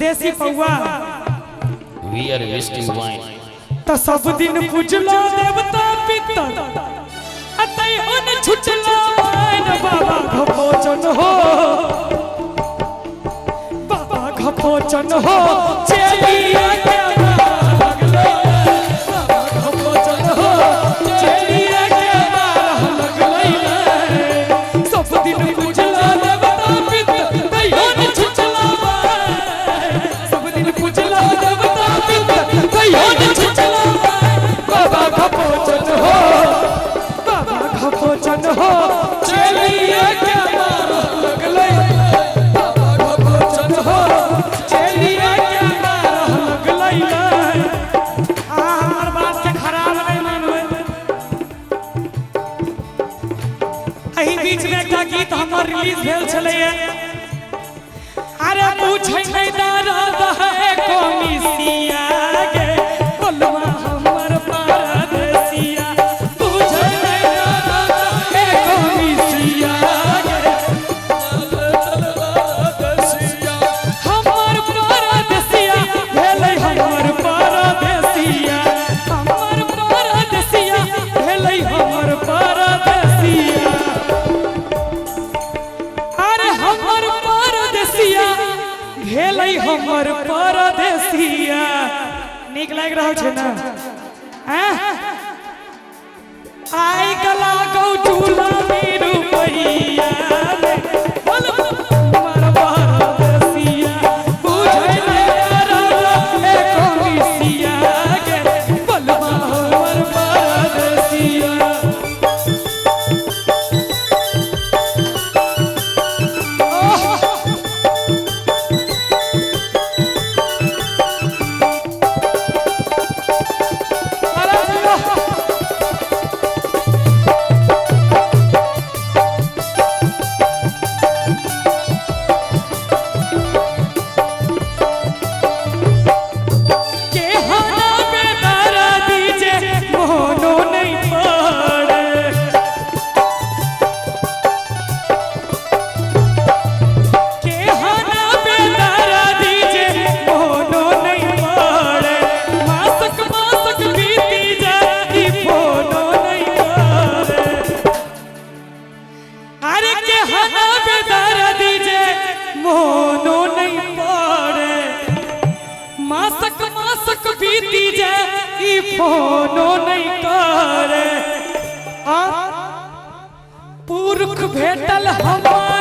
देसी पौआ। We are wasting wine. त सब दिन पूजलो देवता पितर अतै न छुटलो मान। बाबा घपोचन हो, बाबा घपोचन हो, चेलिया के मार लगलो। बाबा घपोचन हो, चेलिया के मार लगलै। सब दिन पूजलो देवता पितर तैयो न छुटलो मान। सब दिन पूजलो देवता पितर तैयो न छुटलो मान। बाबा घपोचन हो, बाबा घपोचन हो, चेलिया के मार लगलै। बाबा घपोचन हो, चेलिया के मार लगलै। आ हमर बात के खराब नहीं मानबै। एहि बीच में एकटा गीत हमर रिलीज भेल छलैया। अरे पूछै नहीं दर्द है कमिसिया गे, बोलवा हमर परदेसिया। पूछै नहीं दर्द है कमिसिया गे, हमर परदेसिया भेलै, हमर परदेसिया, हमर परदेसिया भेलै, हमर परदेसिया। अरे हमर परदेसिया भेलै, हमर परदेसिया। नीक लागि रहल छै ने? आँय? आइ गला गौ चूल्हा में रुपैया रे, बोल हमर परदेसिया। बुझै नै दर्द ए कमिसिया गे, बोलबा हमर परदेसिया। अरे जियो। के हना बेदर्दी जे मोनो नहीं पड़े, के हना बेदर्दी जे मोनो नहीं पड़े। मासक मासक बीती जाई फोनो नहीं पड़े। अरे के हना बेदर्दी जे मोनो नहीं पड़े, मासक मासक बीती जाए ई फोनो नहीं करे। आ पुरख भेटल हमारा